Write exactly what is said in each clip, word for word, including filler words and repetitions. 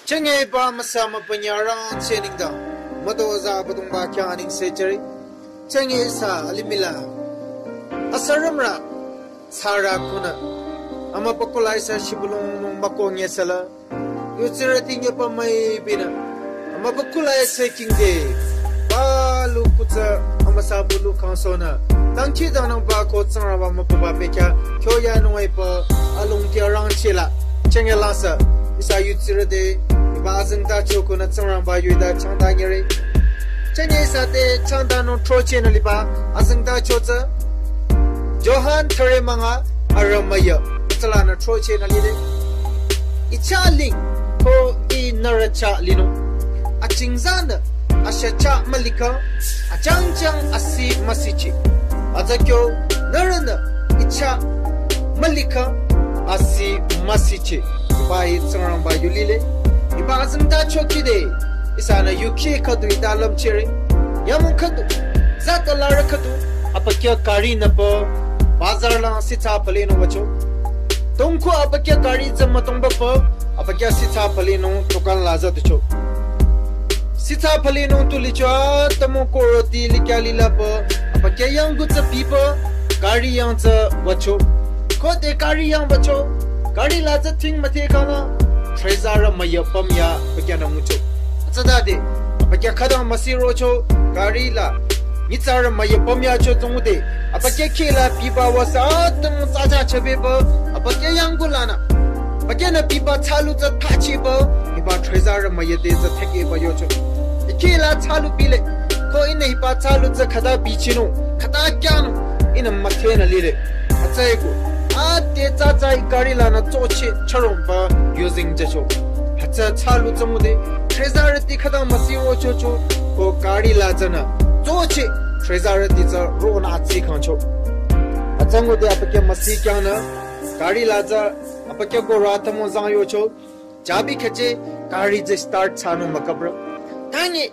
Chenge ba masa mapanya rang chening da. Mato za badung ba kya aning se cheri. Chenge sa alimila. Asarumra. Sara kuna. Ama pakulai sa shibulung nung mako nye sala. Yutsira tinye pa mai bina. Ama pakulai se king de. Ba lu kutsa ama sa bulu kansona. Tangchi danang ba ko tsangra ba ma pa ba pekya. Kyo ya nung ai pa alung kya rang chela. Chenge lasa. Isa yutsira de. Iba azeng da choko na tsangra ba yui da chang da nyere. Chenge sa de chang da nung tro chena liba. Azeng da chotsa. Johan thare manga aramaya. Tsala na tro chena lide. Icha ling ko i nara cha lino. Achingzana asha cha malika. Achang chang asi masichi. Aza kyo narana icha malika asi masichi. Ba i tsangrang ba yulile. Iba azeng da choki de. Isa na yuki kadu ida lam chere. Yamun kadu. Zata lara kadu. Apakya kari na pa. Bazar lang sita pale no wacho. Tongko apakya kari zama tongba pa. Apakya sita pale no tokan la za tucho. Sita pale no tu licho. Tamo koro ti likya lila pa. Apakya yang gutsa pipa. Kari yang za wacho. Kote kari yang wacho. Kari la za ting mate kana. Trezara maya pamya pakya na mucho. Atsada de, apakya khadang masi rocho, kari la. Nitsara maya pamya cho zungu de, apakya kela piba wasa tang tsacha chebe ba, apakya yang gulana. Apakya na piba tsalu tsa tachi ba, iba trezara maya de tsa teke ba yocho. Kela tsalu pile, ko ina iba tsalu tsa khada pichino, khada kyano, ina matena lile. Atsaiku, ate tsatsai kari la na tsoche charomba using jecho. Atsa tsalu tsamude, trezara ti khadang masi wo chocho, ko kari la zana, tsoche, trezara ti za ro na atsi kancho. Atsangu de apakya masi kyana, kari la za, apakya ko ra tamo zang yocho, chabi khache, kari je start tsano makabra. Tanye,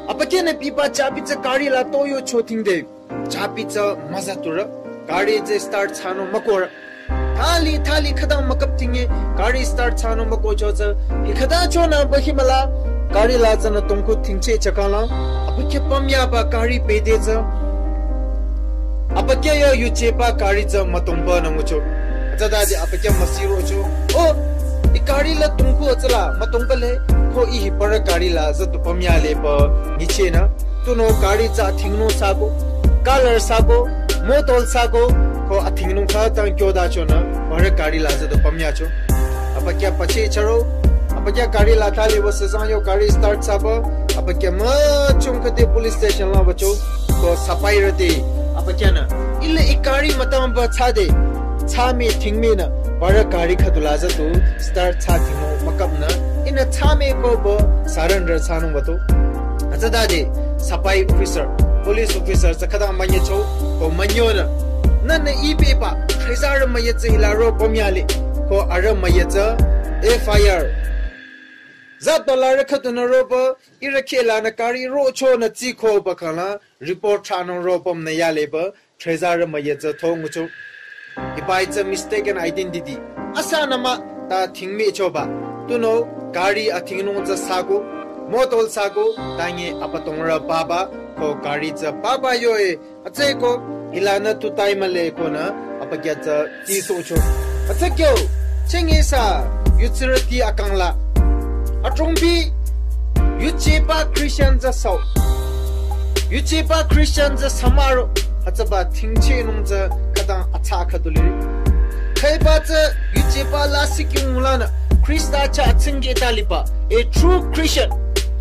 apakya na piba chabi za kari la to yocho ting de. Chabi tsa mazatura, kari tsa start tsano makora. Thali, thali khadang makap tinge, kari start tsano makocho tsa. Hi khada chona bahimala, kari la tsana tongko tingche chakala. Apakya pamya ba kari pede tsa. Apakya ya yuche ba kari tsa matongba na ngucho. Atsada de apakya masiro cho. Oh, i kari la tongko atsala matongba le. Ko i hi para kari la tsa tu pamya le ba niche na. Tuno kari tsa athingnung sako, color sako, model sako, ko athingnung kha tang kyo da cho na, ware kari la za do pamya cho. Apakya pache charo, apakya kari la thali wa sezang yo kari start saba, apakya ma chung khate police station la bacho, ko sapai rate, apakya na, ile i kari matang ba tsa de, tsa me thing me na, ware kari khatu la za tu, start tsa thing no, makap na, ina tsa me ko bo, surrender tsa nung bato. Atsada de, sapai officer, police officer, tsa khadang manye cho, ko manyo na. Nana ipe pa, trezara maya tsa hila ro pomyale, ko ara maya tsa F I R. Zat ba la rakha tu na ro pa, ira khela na kari ro cho na tsi ko ba kala, report tha no ro pom na yale ba, trezara maya tsa thong cho. Ipai tsa mistaken identity. Asa nama ta thingme choba. Tuno kari athingnung tsa sako, model sako, tanye apatongra baba, ko kari tsa baba yoe, atsai ko, ilana tu tai male ko na, apakya tsa tiso cho. Atsa kyo, chenge sa, yutsirati akangla. Atrongpi, yucheba Christian tsa sao. Yucheba Christian tsa samaro, atsaba tingche nung tsa kadang atsa kaduliri. Khaiba tsa yucheba la sikyung lana, Krista cha atsinge taliba, a true Christian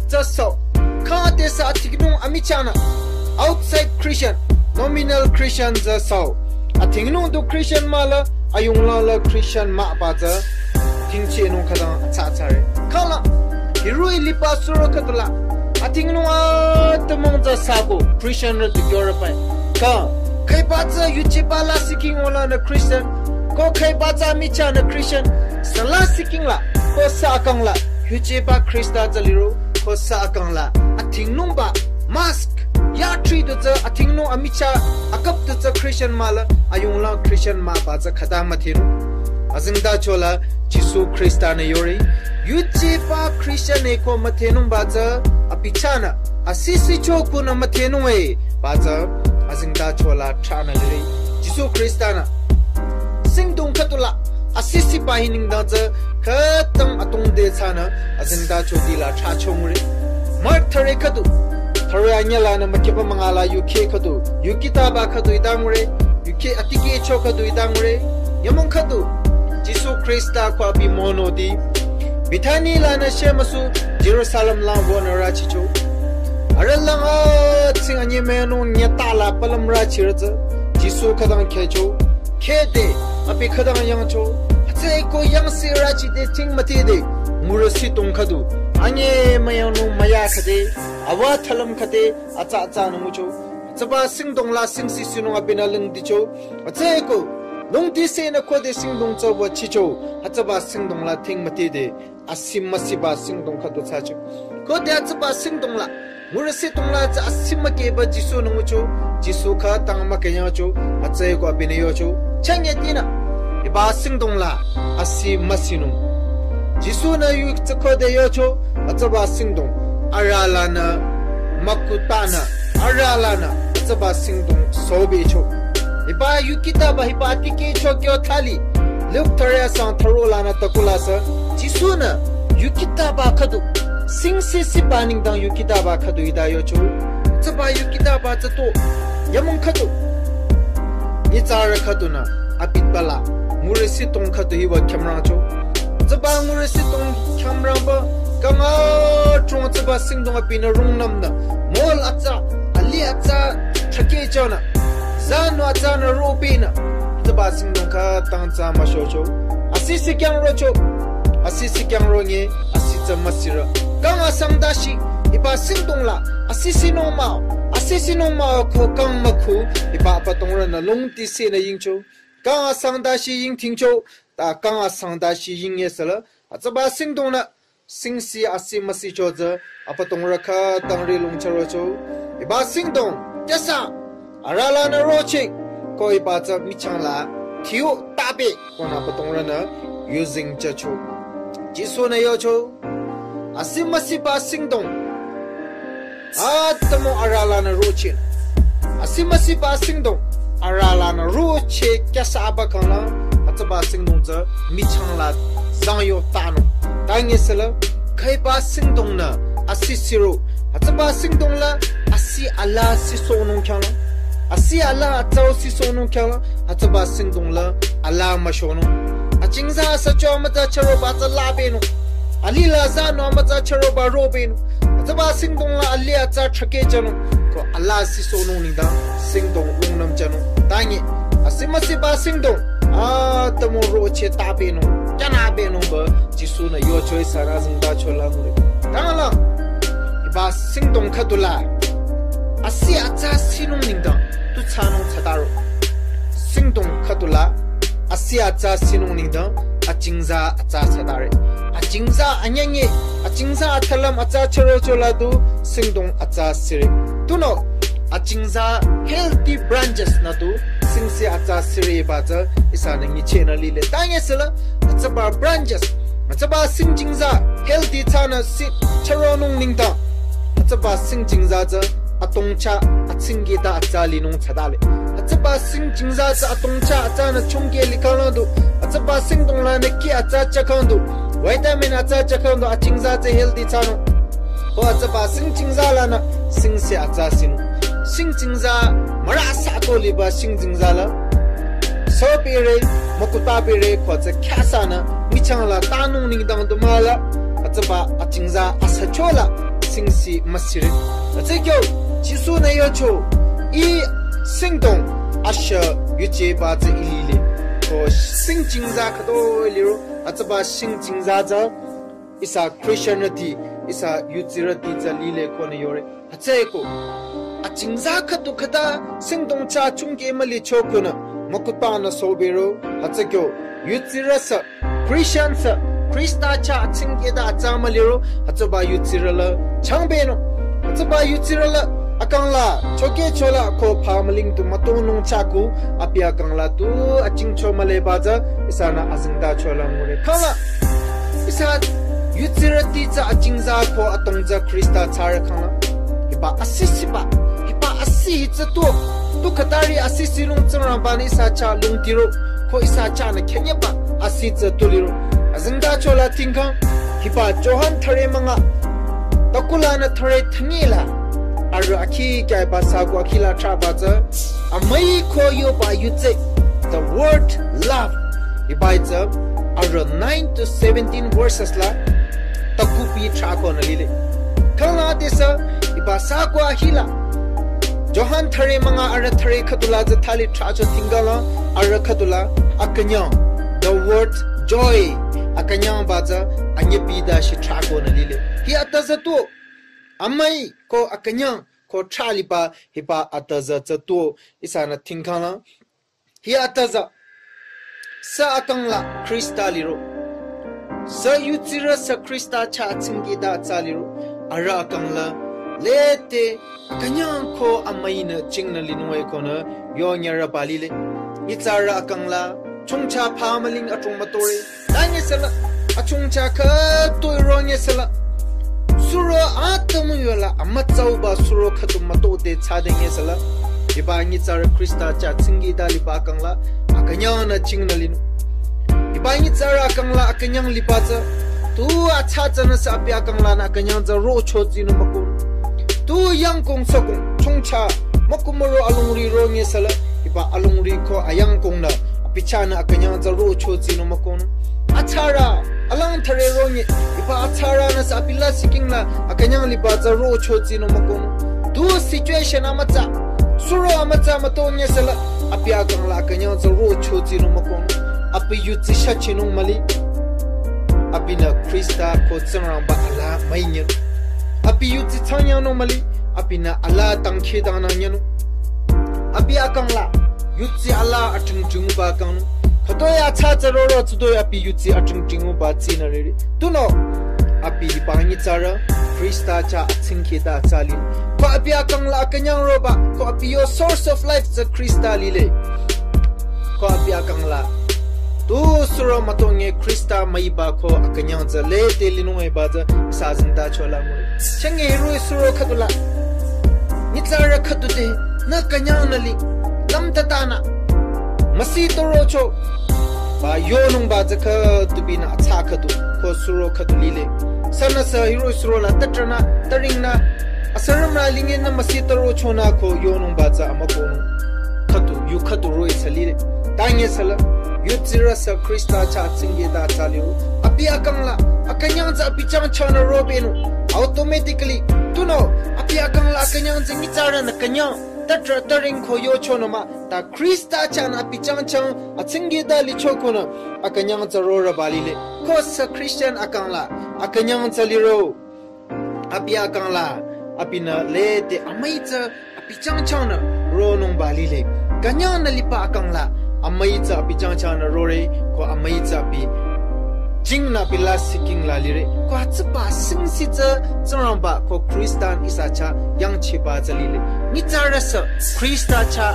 tsa sao. Kha te sa athingnung amichana, outside Christian, nominal Christian tsa sao. Athingnung tu Christian mala, ayungla la Christian ma ba tsa. Tingche nung kadang atsa atsa re. Kala, hirui liba suro kadula. Athingnung atamong tsa sako, Christian re tu yora pai. Ka, khaiba tsa yucheba la siking ola na Christian. Ko khaiba tsa micha na Christian. Sala siking la, ko sa akang la. Yucheba Krista tsa liro, ko sa akang la. Athingnung ba, mask, ya tri tu tsa, athingnung amicha, akap tu tsa Christian mala, ayungla Christian ma ba tsa khata mathiru. Azengtachola Jisu Khrista-nü yore. Yujeba Christian-e ko müdhenungba tsü abi chahnü asisicho kunü müdhenung-e ba tsü azengtachola thranü lire. Jisu Khrista-nü singdong khüdula asisiba hi nengdang tsü khütang atongde thsanü azengtachotila thracho ngure. Mark thüre khüdu, thüre anyülanü mükyüba münga la yukheh khüdu, yukhitaba khüdu hita ngure, yukheh atikehcho khüdu hita ngure. Nyümong khüdu, Jisu Khrista ko abi mono di Bethany lanü shemüsu Jerusalem lang wünü rüchicho. Arüh lang atsing anyemüyangnung nyütala palam rüchirü tsü Jisu khütang khehcho. Khehde abi khütang yangcho. Hütsüeko yangsi rüchide ting mütide ngurü sitong khüdu, anyemüyangnung müya khüde, awa thalam khüde atsa atsanü ngucho. Hütsüba singdong la singsi sinung abinü lingdicho. Hütsüeko lungdisenü khode singdong tsüba chicho. Hütsüba singdong la ting mütide asi müsiba singdong khüdu thsacho. Khode hütsüba singdong la ngurü sitong la tsü asi mükehba Jisu-nü ngucho. Jisu khütang mükünyangcho. Hütsüeko abinü yocho, chünye dinü hiba singdong la asi müsinung. Jisu-nü yu tsü khode yocho, hütsüba singdong arüh lanü mükutanü, arüh lanü hütsüba singdong sobecho. Hiba yukhitaba hiba atikehcho kyo thali Luk thüre asang thüro lanü takulasü Jisu-nü yukhitaba khüdu, singsi siba nengdang yukhitaba khüdu hita yocho. Hütsüba yukhitaba tsü to, nyümong khüdu nyitsarü khüdunü abitbala ngurü sitong khüdu hiba khyamrangcho. Hütsüba ngurü sitong khyamrangba kang adrong hütsüba singdong abinü rungnümnü, moul atsa, alih atsa thrakehchanü, zanü atsanü robenü hütsüba singdong khütang tsü müshocho. Asisi khyang rocho. Asisi khyang ronye, asi tsü müsirü. Kang asang dashi hiba singdong la asi sinung mah-o, asi sinung mah-o ko kang mükhu hiba abüdongrünü lungdisenü yingcho. Kang asang dashi yingdhingcho. Ta kang asang dashi yingyesüla hütsüba singdong nü singsi asi müsicho tsü abüdongrü khütang ri longcharocho. Hiba singdong kyüsa arüh lanü roching, ko hiba tsü michang la thiyu tabe konü abüdongrünü yuzeng jücho. Jisu-nü yocho, asi müsiba singdong atümung arüh lanü roching. Asi müsiba singdong arüh lanü rocheh kyüsaba khangla hütsüba singdong tsü michang la zangyo tanung. Tanyesüla khüiba singdong nü asi siro, hütsüba singdong la asi alaa sisohnung khyangla, asi alaa atsau sisohnung khyangla hütsüba singdong la alaa müshonung. Achingza asücho amütsa chüroba tsü labenung. Alih la zanü amütsa chüroba robenung. Hütsüba singdong la alih atsa thrakehchanung. Ko alaa sisohnung nengdang singdong rungnümchanung. Tanye asi müsiba singdong atümung rocheh tabenung, kyanü benungba Jisu-nü yocho ihsanü azengtachola ngure. Tangla hiba singdong khüdula asi atsa sinung nengdang tu thsanung thsataro. Singdong khüdula asi atsa sinung nengdang achingza atsa thsatare. Achingza anyanye, achingza athalam atsa chürochola du singdong atsa sire. Tunüo achingza healthy branches nü du singsi atsa sireba tsü ihsanü nyichehnü lile. Tanyesüla hütsüba branches, hütsüba singchingza healthy thsanü si chüronung nengdang hütsüba singchingza tsü atongcha atsingkehta atsa linung thsatale. Hütsüba singchingza tsü atongcha atsanü chungkeh likhanglang du, hütsüba singdong lanü kih atsa chakhang du, vitamin atsa chakhang du achingza tsü healthy thsanung. Ko hütsüba singchingza lanü singsi atsa sinung. Singchingza mürasa ko liba singchingza la sobere, mükutabere ko tsü khyüsanü michang la tanung nengdang du mahla, hütsüba achingza asüchola singsi müsire. Hütsükyo Jisu-nü yocho, Ih singdong ashü yujeba tsü Ih lile. Ko singchingza khütoi liro, hütsüba singchingza tsü ihsa Christianrüti, ihsa yudsirüti tsü lile konü yore. Hütsüeko achingza khüdu khüta singdong chah chungkeh mülicho konü mükutanü sobero, hütsükyo yudsirüsü, Christiansü, Khrista chah atsingkehta atsa müliro, hütsüba yudsirü la changbenung. Hütsüba yudsirü la Akang la, choke chola ko pha müling tu mütonung chaku, abi akang la tu achingcho müleba tsü, ihsanü azengtacho la ngure. Khangla, ihsa yutsirüti tsü achingza ko atong tsü Khrista thsare khangla. Hiba asisiba, hiba asi hi tsü tu, tu khatari asisi lung Tsingrangbanü ihsa chah lungtiro, ko ihsa chahnü khenyeba asi tsü tu liro. Azengtacho la tingkhang, hiba Johan thüre münga, takulanü thüre thünyi la, arüh akhi kyaiba sako akhi la thraba tsü, amüi ko yoba yutse, the word love. Hiba tsü, arüh nine to seventeen verses la, takupi thrakonü lile. Khangla tesü, hiba sako akhi la, Johan thüre münga arüh thüre khüdu la tsü thali thracho tingkhangla, arüh khüdu la, akünyang, the word joy, akünyangba tsü, anyepi dashi thrakonü lile. Hi ata tsü tu, amüi ko akünyang, ko thra liba hiba ata tsü tsü tu ihsanü tingkhangla. Hi ata tsü. Sü akang la Khrista liro. Sü yutsirü sü Khrista chah atsingkehta tsü liro. Arüh akang la. Lete akünyang ko amüinü jingnü linung e konü yonyarüba lile. Nyitsarü akang la. Chongcha pha müling achung mütore. Tanye sela, achungcha khütoi ronye sela. Suro atümung yola, amütsauba suro khüdu mütote tsadenye sela. Hiba nyitsarü Khrista chah atsingkehta liba akang la, akünyangnü jingnü linung. Hiba nyitsarü akang la, akünyang liba tsü. Tu atsa tsünü sü abi akang lanü akünyang tsü rocho tsinung mükoh. Tu yangkong sokong, chongcha, mükumüro alongri ronye sela. Hiba alongri ko ayangkong nü, abi chahnü akünyang tsü rocho tsinung mükoh. Atsarü, alang thüre ronye, hiba atsarünü sü abi la siking la, akünyang liba tsü rocho tsinung mükoh. Tu situation amütsa, suro amütsa mütonye sela, abi akang la akünyang tsü rocho tsinung mükoh. Abi yutsi shachinung müli, abinü Khrista ko Tsingrangba ala müinye. Abi yutsi tsangyangnung müli, abinü ala tangkhe tangnanyanung. Abi akang la, yutsi ala atingtinguba kangnung. Khütoi atsa tsü roro tsütoi abi yutsi atingtinguba tsinü riri. Tunüo, abi hiba nyitsarü, Khrista chah atsingkehta tsü li. Ko abi akang la akünyang roba, ko abi yo source of life tsü Khrista lile. Ko abi akang la. Tu suro mütonye Khrista müiba ko akünyang tsü lete linung eba tsü sü azengtacho la ngure. Chenge hiroh-i suro khüdu la. Nyitsarü khüdu te, nü künyangnü li, lümtatanü. Müsi torocho. Ba yonungba tsü khüdu binü atsa khüdu, ko suro khüdu lile. Sünüsü hiroh-i suro la tatranü, taringnü, asürümrü lingenü müsi torochonü ko yonungba tsü amükohnung. Khüdu, yu khüdu roh-i sü lile. Tanye sela, yutsirü sü Khrista chah atsingkehta tsü liro. Abi akang la, akünyang tsü abi changchangnü robenung. Automatically, tunüo, abi akang la akünyang tsü nyitsarünü künyang. Tatra taring ko yochonü mah, ta Khrista chahnü abi changchang, atsingkehta licho konü, akünyang tsü rorüba lile. Ko sü Christian akang la, akünyang tsü liro. Abi akang la, abinü lete amüi tsü abi changchangnü ronungba lile. Künyangnü liba akang la, amüi tsü abi changchangnü rore, ko amüi tsü abi jingnü abi la siking la lire. Ko atsüba singsi tsü Tsingrangba ko Khristan ihsa chah yangchiba tsü lile. Nyitsarü sü Khrista chah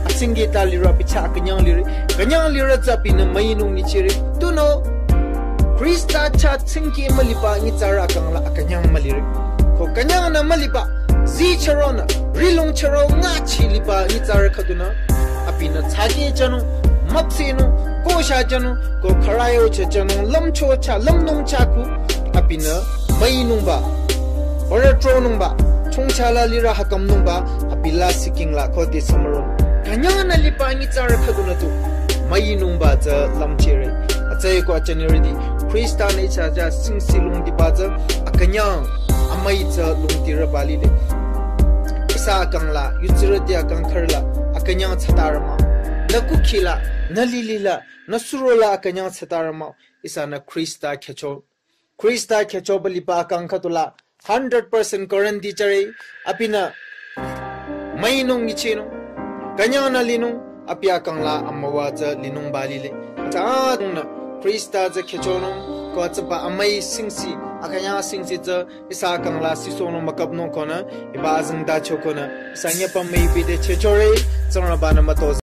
atsingkehta liro abi chah künyang lire. Künyang lire tsü abinü müinung nyichire. Tunüo Khrista chah tsingkeh müliba nyitsarü akang la akünyang mülire. Ko künyangnü müliba, zi chüronü, rilung chüro ngachi liba nyitsarü khüdunü, abinü tsakeh jünung, müpsehnung, kosha jünung, ko kharayo chah jünung, lümcho chah, lümnung chah ku, abinü müinungba, ora tronungba, chongcha la lirü hakamnungba, abi la siking la ko de samüro. Künyangnü liba nyitsarü khüdunü tu, müinungba tsü lümchire. Atsai ko achanirüti, Khristanü ihsa chah singsi lungdiba tsü, akünyang, amüi tsü lungdirüba lile. Ihsa akang la, yutsirüti akang khürü la, akünyang thsatarü mah. Nü kukhi la, nü lili la, nü suro la akünyang thsatarü mah. Ihsanü Khrista khyücho. Khrista khyüchoba liba akang khüdu la, hundred percent guarantee jüre, abinü müinung nyichinung, künyangnü linung, abi akang la amüwa tsü linungba lile. Atsa adongnü, Khrista tsü khyüchonung, ko atsüba amüi singsi, Akünyang asingsi tsü ihsa kangla sisohnung müküpnung konü, hiba azengtacho konü ihsa nyüpa müipi te chechore, Tsingrangba-nü mütozah